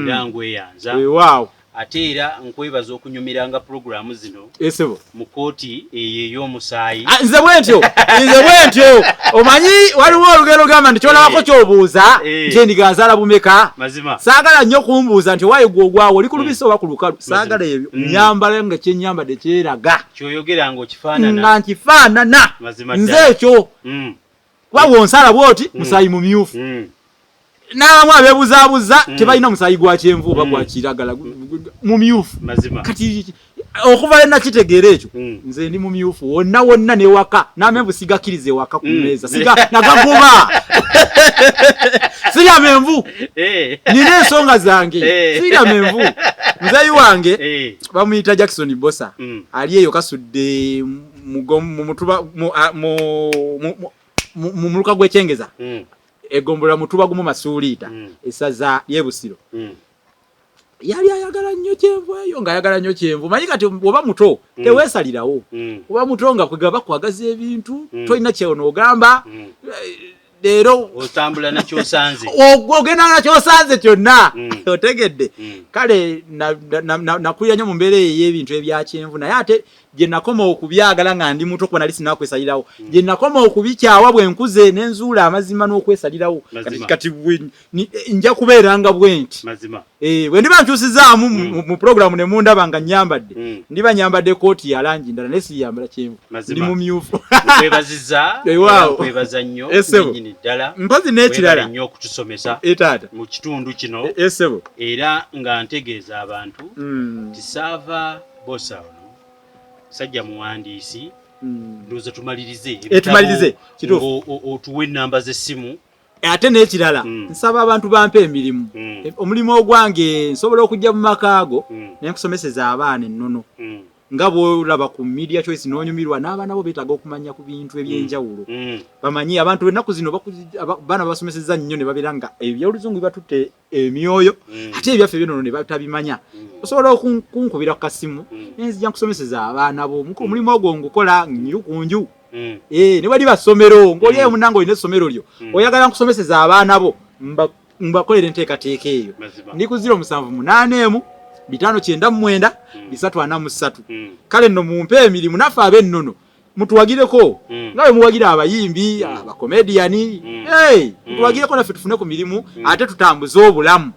era ngweyanza. Weewaawo. Ate era nkwebaza okunyumiranga pulogulaamu zino esebo mu kooti eyo ey'omusaayi. Ah, nze bwentyo, nze bwentyo. Omanyi waliwo olugero lugamba nti kyolabako kyobuuza nti endiga nzaala bumeka. Saagala nnyo kumbuuza nti owaaye gwe ogwawo oli ku lubisi oba ku lukalu. Saagala ebyo. Nyambala nga kyenyambadde kyeraga. Kyoyogera ng'okifaanana. Nga nkifaanana. Nze ekyo kuba bw'onsala bw'oti, musaayi mumyufu. N'abamu abeebuzaabuza tebalina musaayi gwa kyenvu oba gwa kiragala, mumyufu. Kati okuva lwe nakitegeera ekyo, nze ndi mumyufu wonna wonna, newaka n'amenvu sigakkiriza ewaka ku mmeeza, siga nagagoba, sirya menvu. Nina ensonga zange. Sirya menvu. Muzeeyi wange bamuyita Jackson Bosa, ali eyo Kasudde mu mutuba mu muluka gw'Ekyengeza, eggombolola Mutuba Gumu Masuuliita, essaza ly'Ebusiro. Yali ayagala nnyo kyenvu eyo, ng'ayagala nnyo kyenvu. Manyi kati oba muto teweesalirawo, oba muto nga kwegaba bakwagaza ebintu, tolina kyonoogamba leero. Otambula nakyosanze. Ogenda nakyosanze kyonna. Otegedde? Kale nakulira nnyo mu mbeera eyo ey'ebintu ebya kyenvu, naye ate gye nakoma okubyagala nga ndi muto, kuba nali sinakwesalirawo. Gye nakoma okubikyawa bwe nkuze nenzuula amazima n'okwesalirawo. Kati nja kubeeranga bwe nti. Bwe ndiba nkyusizaamu mu pulogulaamu ne mundaba nga nyambadde, ndiba nyambadde kooti ya langi ndala, naye siyambala kyenvu, ndi mumyufu. Nkwebaziza, nkwebaza nnyo nnyini ddala. Mpozi n'ekirala. Nnyo okutusomesa taata mu kitundu kino. Esebo. Era nga ntegeeza abantu nti Saava Bosa ono sajja muwandiisi. Ndowooza tumalirize. Tumalirize, kituufu. Otuwe ennamba z'essimu. Ate n'ekirala, nsaba abantu bampe emirimu. Omulimu ogwange nsobola okujja mu makaago nenkusomeseza abaana ennono, nga bwolaba ku Media Choice n'onyumirwa, n'abaana bo beetaaga okumanya ku bintu ebyenjawulo. Bamanyi abantu ennaku zino baana babasomeseza nnyo ne babeera nga ebyoluzungu bibatutte emyoyo, ate ebyaffe ebyonono ne batabimanya. Osobola okunkubira ku kasimu nenzija nkusomeseza abaana bo. Omulimu ogwo ngukola nju ku nju. Ne bali basomero ng'oli eyo munnange olina essomero lyo, oyagala nkusomeseza abaana bo, mbakolera enteekateeka eyo. Ndi ku 0781 599 343. Kale nno mumpe emirimu, naffe ab'ennono mutuwagireko nga bwe muwagira abayimbi, abakomediyani. Hey, mutuwagireko naffe tufune ku mirimu, ate tutambuze obulamu.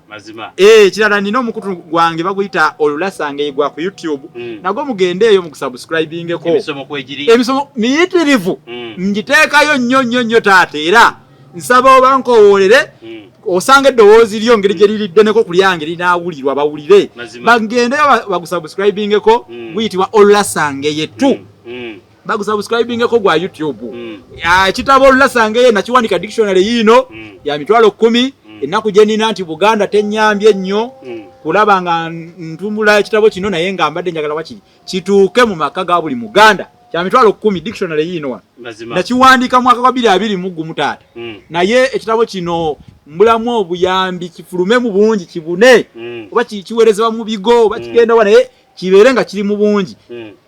Ekirala, nina omukutu gwange baguyita Olulasange, gwa ku YouTube. Nagwo mugende eyo mugusubscribingeko. Emisomo miyitirivu ngiteekayo nnyo nnyo nnyo taata, era nsaba oba nkowoolere osanga eddoboozi lyo ngeri gye liriddeneko ku lyange linaawulirwa, bawulire, bagendeyo bagusubscribingeko. Guyitibwa Olulasange yetu. Bagusubscribingeko, gwa YouTube. Ekitabo Olulasangeye nakiwandika, dictionary yiino ya 100,000. Ennaku gye nina nti Buganda tennyambye nnyo kulaba nga ntumbula ekitabo kino, naye nga mbadde njagala wakiri kituuke mu maka ga buli Muganda. Kya 100,000, dictionary yiino wano. Nakiwandiika mwaka gwa 2021, taata. Naye ekitabo kino mbulamu obuyambi kifulume mu bungi, kibune oba kiweerezebwa mu bigo oba kigenda wa, naye kibeere nga kiri mu bungi.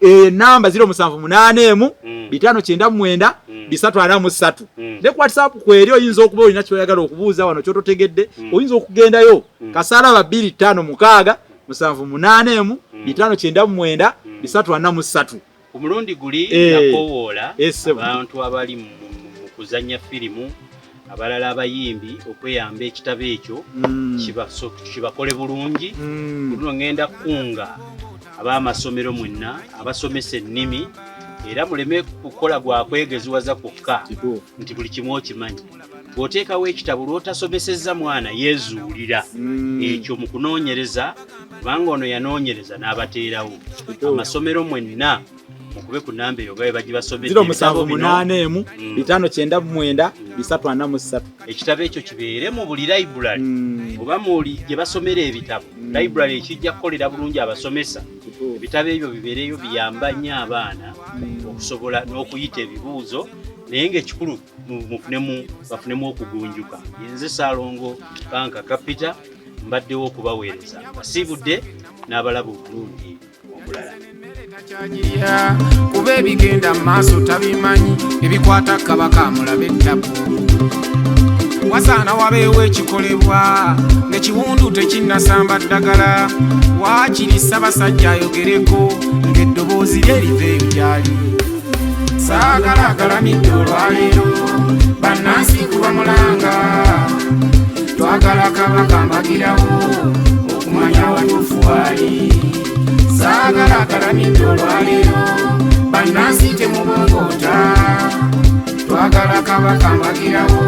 Enamba 0781 599 343. Ne ku WhatsApp kweri, oyinza okuba olina kyoyagala okubuuza wano kyototegedde, oyinza okugendayo kasaalaba 256 781 599 343. Ku mulundi guli nakowoola abantu abali mu kuzannya firimu. Abalala abayimbi okweyamba ekitabo ekyo kibakole bulungi. Luno ngenda kukunga ab'amasomero mwenna abasomesa ennimi, era muleme kukola gwa kwegeziwaza kwokka nti buli kimu okimanyi. Bw'oteekawo ekitabo lw'otasomesezza mwana yeezuulira ekyo mu kunoonyereza, kubanga ono yanoonyereza n'abateerawo. Amasomero mwenna mukube ku namba eyo nga bwe bagibasomedde. Ziro Ebitabo musanvu bino, munaana emu 593 343. Ekitabo ekyo kibeere mu buli library oba muli gye basomera ebitabo. Library ekijja kukolera bulungi abasomesa. Ebitabo ebyo bibeereyo, biyamba nnyo abaana okusobola n'okuyita ebibuuzo, naye ng'ekikulu bafunemu okugunjuka. Yenze Saalongo Kanka Kapita, mbaddewo okubaweereza. Basiibudde n'abalaba obulungi omulala. Takyagirya kuba ebigenda mu maaso tabimanyi, ebikwata Kabaka mulabe ettabu. Wasaana wabeewo ekikolebwa ng'ekiwundu tekinnasamba ddagala. Waakiri Ssabasajja ayogereko ng'eddoboozi lye liveeyo gy'ali. Saagala agalamidde olwaleero, bannansi kuba mulanga. Twagala Kabaka mbagirawo okumanya watuufu waali. Saagala agalamidde olwaleero, bannansi temubongoota. Twagala Kabaka mbagirawo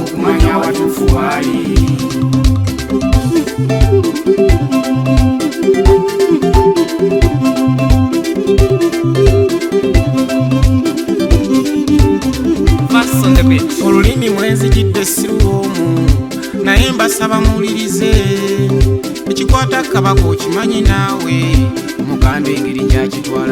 okumanya watuufu waali. Verse on the beat. Olulimi mwenzijidde siruwomu, naye mbasaba muwulirize. Ekikwata Kabaka okimanyi naawe, omugambe engeri gyakitwala.